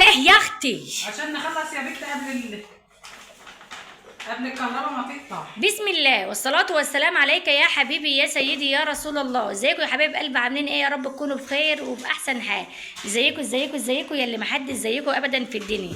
ايه يا اختي؟ عشان نخلص يا بنت قبل الكهرباء ما تقطع. بسم الله والصلاة والسلام عليك يا حبيبي يا سيدي يا رسول الله. ازيكم يا حبايب قلب، عاملين ايه؟ يا رب تكونوا بخير وبأحسن حال. ازيكم ازيكم ازيكم يا اللي محدش زيكم ابدا في الدنيا.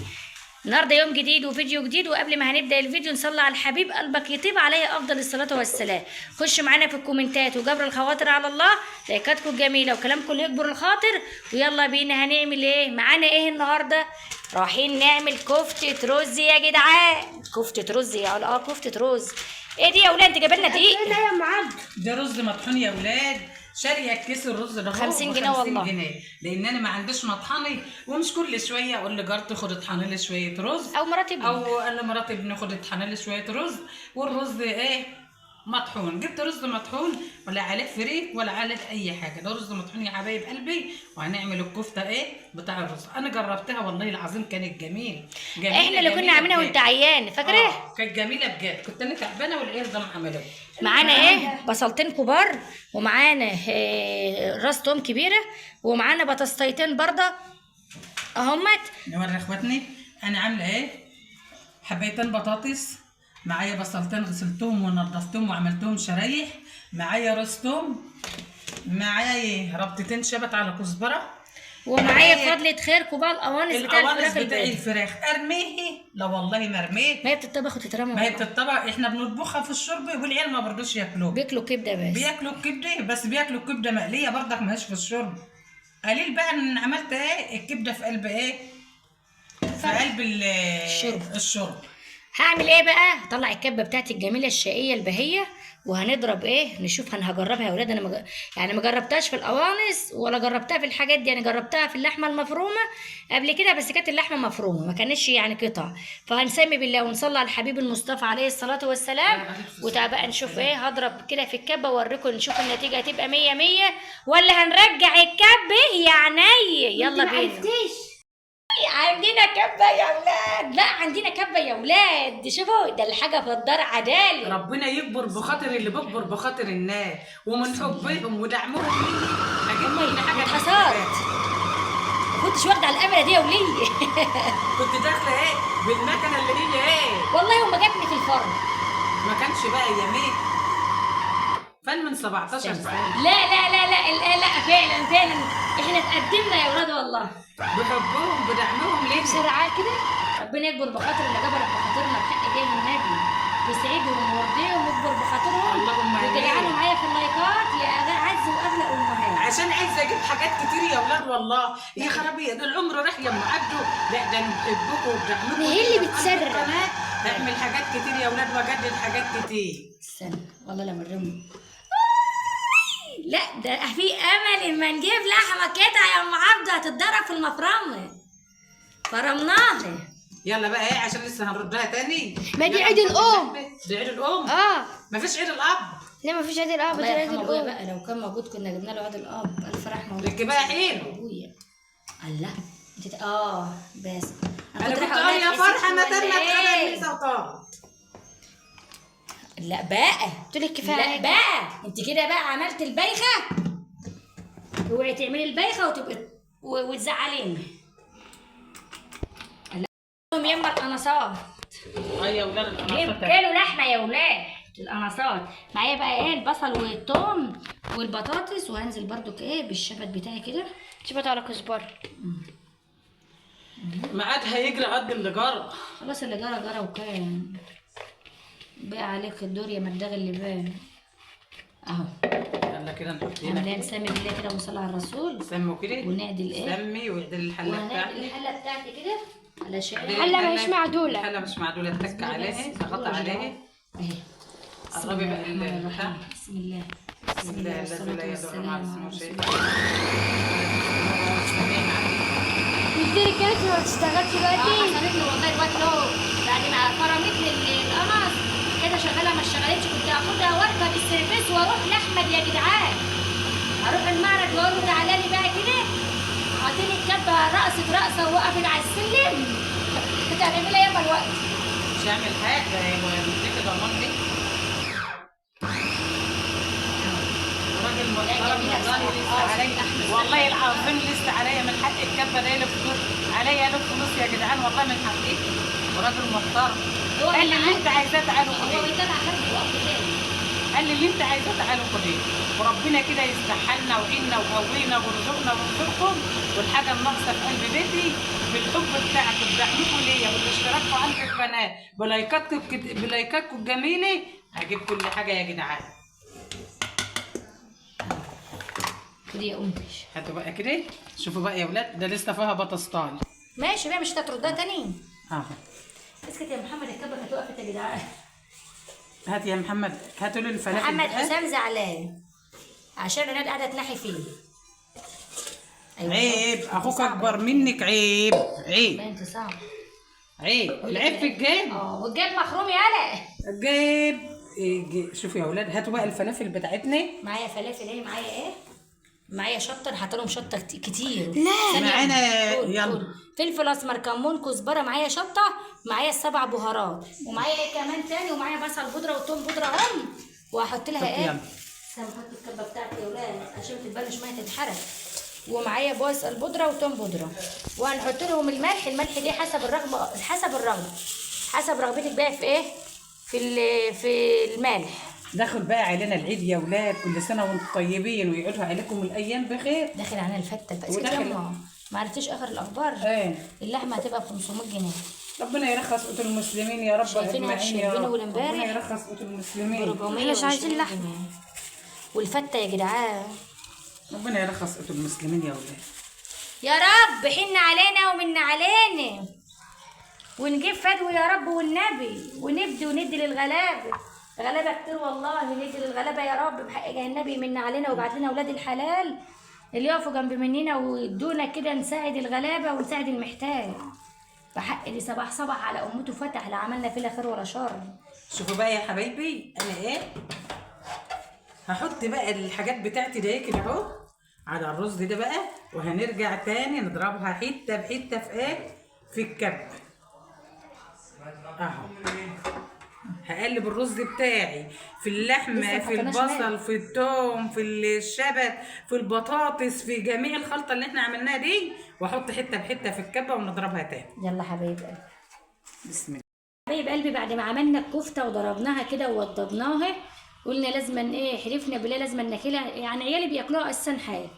النهارده يوم جديد وفيديو جديد، وقبل ما هنبدا الفيديو نصلي على الحبيب قلبك يطيب عليه افضل الصلاة والسلام. خش معانا في الكومنتات وجبر الخواطر على الله، لايكاتكم الجميلة وكلامكم اللي يجبر الخاطر. ويلا بينا هنعمل ايه معانا ايه النهارده؟ رايحين نعمل كفته رز يا جدعان، كفته رز يا كفته رز. ايه دي يا ولاد؟ انت جايبه لنا دقيق؟ لا يا ام عبد، ده رز مطحون يا ولاد، شاريه كيس الرز ده 50 جنيه والله. جنيه، لان انا ما عنديش مطحني، ومش كل شوية اقول لجارتي خد اطحني لي شوية رز، او مرات ابني او اقول لمرات ابني خد اطحني لي شوية رز. والرز ايه؟ مطحون. جبت رز مطحون، ولا عليه فريك ولا عليه اي حاجة، ده رز مطحون يا حبايب قلبي. وهنعمل الكفتة ايه بتاع الرز. انا جربتها والله العظيم كانت جميل جميلة. احنا اللي كنا جميلة عاملينها بجد. وانت عيان، فاكره؟ كانت جميلة بجد، كنت انا تعبانة والعيال ده عملوها. معانا ايه؟ بصلتين كبار، ومعانا راس توم كبيرة، ومعانا بطاطستين برضه اهمت. نوري اخواتني انا عامله ايه. حبيتين بطاطس، معايا بصلتين غسلتهم ونضفتهم وعملتهم شرايح، معايا راس توم، معايا ربطتين شبت على كزبره، ومعايا فضلة خيركم بقى القوانص بتاع القوانص الفراخ بتاع البيض. الفراخ. ارميه؟ لا والله ما ارميه. ما هي بتطبخ وتترمى، ما هي بتطبخ، احنا بنطبخها في الشوربة والعيال ما برضوش ياكلوها، بياكلوا كبده بس. بياكلوا الكبده بس، بياكلوا الكبده مقلية برضك، ما هيش في الشوربة. قليل بقى ان عملت ايه الكبده في قلب ايه، في قلب الشوربة. الشوربة. هعمل ايه بقى؟ هطلع الكبه بتاعتي الجميلة الشقيه البهية، وهنضرب ايه نشوف. انا هجربها يا ولاد، انا يعني ما جربتهاش في القوانص ولا جربتها في الحاجات دي، انا جربتها في اللحمة المفرومه قبل كده، بس كانت اللحمة مفرومه ما كانتش يعني قطع. فهنسمي بالله ونصلي على الحبيب المصطفى عليه الصلاة والسلام. وتعال بقى نشوف ايه. هضرب كده في الكبه واوريكم، نشوف النتيجة هتبقى 100 100 ولا هنرجع الكبه يا عيني. يلا انت ما بينا. عرفتيش. عندنا كبه يا ولاد، لا عندنا كبه يا ولاد. شوفوا ده الحاجة في الدار عدالي. ربنا يكبر بخاطر اللي بكبر بخاطر الناس، ومن حبهم ودعمهم ليا اجيب كل حاجة. اتحصرت، ما كنتش واخده على الامره دي يا وليه. كنت داخله ايه بالمكنه اللي هي ايه، والله وما جاتني في الفرن. ما كانش بقى يمين فن من 17 سنة. لا لا لا لا لا, لا فعلا فعلا احنا اتقدمنا يا ولاد والله. بحبهم بدعمهم ليا بسرعة كده ربنا يكبر بخاطر اللي جبرك بخاطرنا بحق جاه النبي، ويسعدهم ويرضيهم ويكبر بخاطرهم. اللهم آمين. وتجعلوا معايا في اللايكات يا اعز واغلى امهات. عشان عايزه اجيب حاجات كتير يا ولاد والله. يا خرابي ده العمر راح يا ام عبده. لا ده انا بحبكم وبدعمكم. ما هي اللي بتسرع. القناة اعمل حاجات كتير يا ولاد واجدد حاجات كتير. استنى والله لما الرم. لا ده في امل اما نجيب لحمه كده يا ام عبده هتتضرب في المفرمه. فرمناها. يلا بقى ايه عشان لسه هنردها تاني. ما دي يلا عيد الأم. دي عيد الام. اه مفيش عيد الاب. لا ما فيش عيد الاب، الله ده عيد يرحم ابويا الام. بقى، لو كان موجود كنا جبنا له عيد الاب. الف رحمه والله. لك بقى حلو. ابويا الله انت بس انا كنت رايحة اقول أقول يا لك فرحه ما حسيت تم ولا اتخلق إيه؟ من سلطان. لا بقى قلت لك كفاية لا عليك. بقى انت كده بقى عملت البايخه. اوعي تعملي البايخه وتبقي وتزعليني. لا يما القناصات. اه يا ولاد جيب القناصات. كيلو لحمه يا ولاد القناصات. معايا بقى ايه؟ البصل والثوم والبطاطس، وهنزل برضو ايه بالشبت بتاعي كده. شبت على كزبره. ميعادها هيجري قد اللي جرى. خلاص اللي جرى جرى، وكان بقى عليك الدور يا مداغ اللي بان اهو. يلا كده نحط هنا. هنعمل نسمي بالله كده ونصلي على الرسول. سموا كده ونعدل ايه؟ سمي واعدل الحلة وهنعدل بتاعتك. الحلة بتاعتي كده علشان اعدلي الحلة ما هيش معدولة. الحلة مش معدوله، اتك عليها، ضغط عليها. اهي. بسم قربي الله بقى الرحمن البتاع. الرحيم. بسم الله. بسم الله الذي والصلاة لا يضر مع والسلام اسمه على شيء. رسول الله. مش دي رجالتي ما بتشتغلش دلوقتي. حصلت لي والله الوقت لو بعد ما فرمت لي القمص كده شغالة ما اشتغلتش، كنت اخدها واركب السيرفيس واروح لاحمد يا جدعان، اروح المعرض واقول له تعالى لي بقى كده. اعطيني الكبه رقصت رقصه ووقفت على السلم. كنت هتعملها ياما الوقت. مش هعمل حاجة يا مديك ضمان دي. راجل محترم والله، لسه عليا والله العظيم، لسه عليا من حق الكبه ده له فلوس، عليا له فلوس يا جدعان والله من حقي. وراجل محترم قال لي اللي انت عايزاه تعالوا خديه، هو بيطلع خد وقت تاني، قال لي اللي انت عايزاه تعالوا خديه، وربنا كده يستحلنا وعيننا وقوينا ويرزقنا ويرزقكم. والحاجة الناقصة في قلب بيتي بالحب بتاعكم بدعمكم ليا والاشتراك عندي في القناة بلايكاتكم الجميلة، هجيب كل حاجة يا جدعان. خدي يا امي، هاتوا بقى كده، شوفوا بقى يا ولاد ده لسه فيها بطاطسطاي. ماشي بقى، مش هتردها تاني. اهو اسكت يا محمد، الكبه كانت وقفت يا جدعان. هات يا محمد، هاتوا له الفلافل. محمد حسام زعلان عشان رناد قاعدة تنحي فيه. أيوة عيب، اخوك اكبر منك، عيب عيب انت صعب، عيب. العيب في الجيب. والجيب مخروم يالا الجيب. شوفوا يا ولاد، هاتوا بقى الفلافل بتاعتنا. معايا فلافل ايه؟ معايا ايه؟ معايا شطه، انا حاطه لهم شطه كتير. لا معانا يلا فلفل اسمر، كمون، كزبره، معايا شطه، معايا السبع بهارات، ومعايا ايه كمان تاني، ومعايا بصل بودره وثوم بودره اهم، وهحط لها ايه؟ استنى احط الكبه بتاعتي يا ولاد عشان ما تتبلش مية تتحرق. ومعايا بصل بودره وثوم بودره، وهنحط لهم الملح. الملح ليه حسب الرغبة، حسب الرغبة، حسب رغبتك بقى في ايه، في المالح. دخل بقى علينا العيد يا ولاد، كل سنة وانتم طيبين ويعودها عليكم الايام بخير. داخل علينا الفته بقى وداخل. ما عرفتيش اخر الاخبار؟ ايه اللحمة هتبقى ب 500 جنيه. ربنا يرخص قوت المسلمين يا رب اجمعين يا رب. ربنا يرخص قوت المسلمين. احنا مش عايزين لحمه. والفته يا جدعان، ربنا يرخص قوت المسلمين يا ولاد يا رب. حن علينا ومن علينا، ونجيب فدو يا رب والنبي، ونفدي وندي للغلابه. غلابة كتير والله، ندي للغلابه يا رب بحق النبي من علينا، ويبعت لنا اولاد الحلال اللي يقفوا جنب مننا ويدونا كده، نساعد الغلابة ونساعد المحتاج. بحق دي صباح صباح على امته فتح، لا عملنا فيها خير ولا شر. شوفوا بقى يا حبايبي، انا ايه هحط بقى الحاجات بتاعتي ده كده اهو على الرز ده بقى، وهنرجع تاني نضربها حتة بحته في ايه، في الكب اهو. هقلب الرز بتاعي في اللحمة، في البصل، في الثوم، في الشبت، في البطاطس، في جميع الخلطة اللي احنا عملناها دي، واحط حتة بحته في الكبه ونضربها تاني. يلا حبايب قلبي، بسم الله. حبايب قلبي، بعد ما عملنا الكفتة وضربناها كده ووضبناها، قلنا لازما ايه، حلفنا بالله لازما ناكلها. يعني عيالي بياكلوها اساسا حاجة،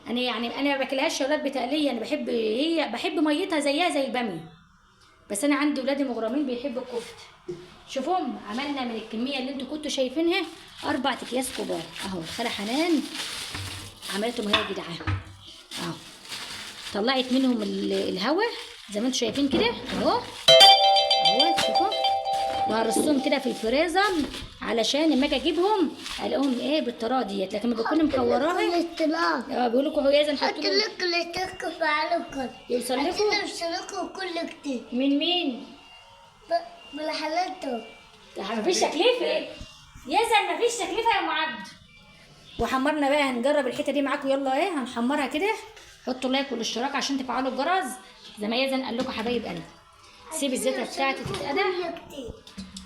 انا يعني انا ما باكلهاش يا ولاد بتقليه، انا بحب، هي بحب ميتها زيها زي الباميه، بس انا عندي ولادي مغرمين بيحبوا الكفتة. شوفهم، عملنا من الكمية اللي انتوا كنتوا شايفينها 4 اكياس كبار اهو. خاله حنان عملتهم هي يا جدعان اهو، طلعت منهم الهواء زي ما انتوا شايفين كده اهو اهو. شوفوا، وهرصهم كده في الفريزر علشان لما اجي اجيبهم الاقيهم ايه بالطريقة ديت، لكن ما بكون مكوراها. بيقول لكم هو لازم حط لكم الاشتراك وفعلوا يوصل لكم، يوصل كل كتير. من مين؟ من حالته. مفيش تكلفة يزن، مفيش تكلفة يا ام عبد. وحمرنا بقى، هنجرب الحتة دي معاكم. يلا ايه، هنحمرها كده. حطوا لايك والاشتراك عشان تفعلوا الجرس زي ما يزن قال لكم حبايب قلبي. سيب الزيته بتاعتي تتقدح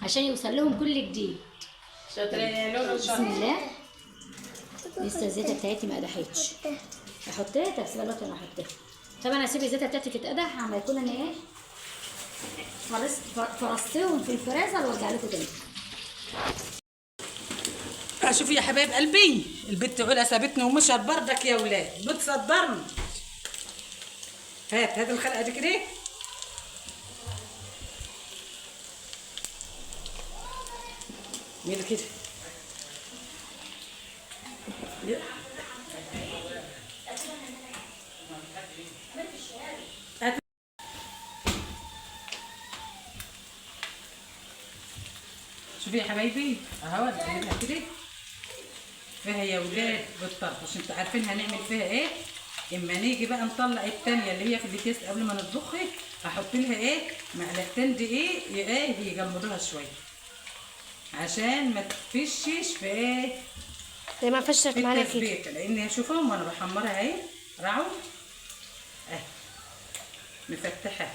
عشان يوصل لهم كل جديد. بسم الله. لسه الزيته بتاعتي ما قدحتش. احطها؟ طب سيبها دلوقتي انا احطها. طب انا هسيب الزيته بتاعتي تتقدح عما يكون انا ايه فرصتهم في الفريزر وارجع لكم تاني. شوفي يا حبايب قلبي، البت علا سابتني ومشت بردك يا ولاد، بتصدرني. هات هات الخلقة دي كده. مين كده؟ شوفي يا حبايبي اهو نقلبها كده فيها يا ولاد بالطرف، عشان انتوا عارفين هنعمل فيها ايه. اما نيجي بقى نطلع الثانية اللي هي في الاكياس قبل ما نطبخها، هحط لها ايه معلقتين دقيق ايه يجمدوها شوية عشان ما تفشش في ايه زي ما فشت معانا كده، لان شوفهم وانا بحمرها اهي راعوا اهي مفتحة،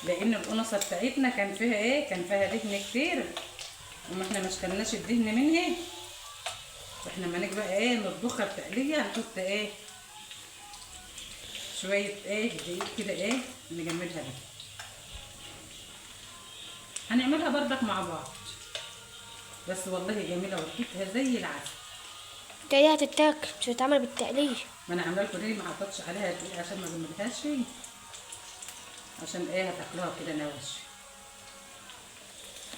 لان القنصه بتاعتنا كان فيها ايه، كان فيها دهن كتير وما احنا ما اشتريناش الدهن منها. واحنا لما نيجي بقى ايه نطبخها بتقليه هنحط ايه شوية ايه دقيق كده ايه نجمدها بقى. هنعملها بردك مع بعض، بس والله جميلة وريحتها زي العسل. التقليه هتتاكل مش هتتعمل بالتقليه. ما انا عامله لكم دي ما حطيتش عليها دقيق عشان ما جمدهاش، عشان ايه هتاكلوها كده نواش.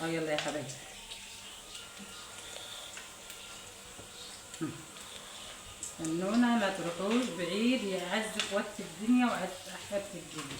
يلا يا حبايبي. استنونا ما تروحوش بعيد يا اعز اخوات في الدنيا واعز احباب في الدنيا.